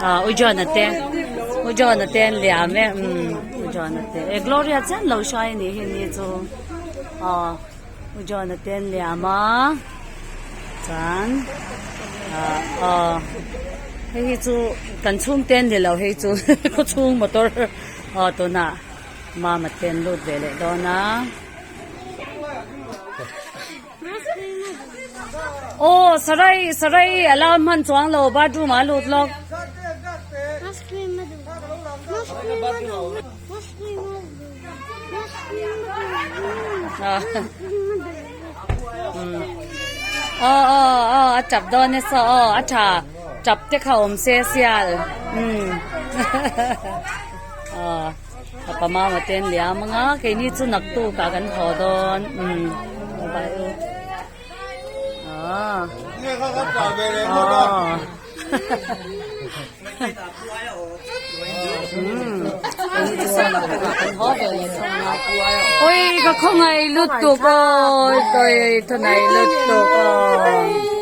Ah U John-a te U John-a te an liam e umm U John-a te e Gloria chian lo hrai a nih hi ni chu aw U John-a te an liam a chuan ah aw hei hi chu kan chhungte an ni lo hei chu khawchhung motor aw tunah Mama te an lut ve leh dawn a. Aw sarai sarai a la hman chuang lo bathroom ah a lut lawk. Aw aw aw a tap dawn e saw aw a tha tap te kha awm se sial umm aw. Papa mama te an liam anga keini chu naktuk ah kan haw dawn umm bye u aw aw umm keini chu naktuk ah kan haw ve leh thung anga oi ka khawngaih lutuk aw oi thawngaih lutuk aw.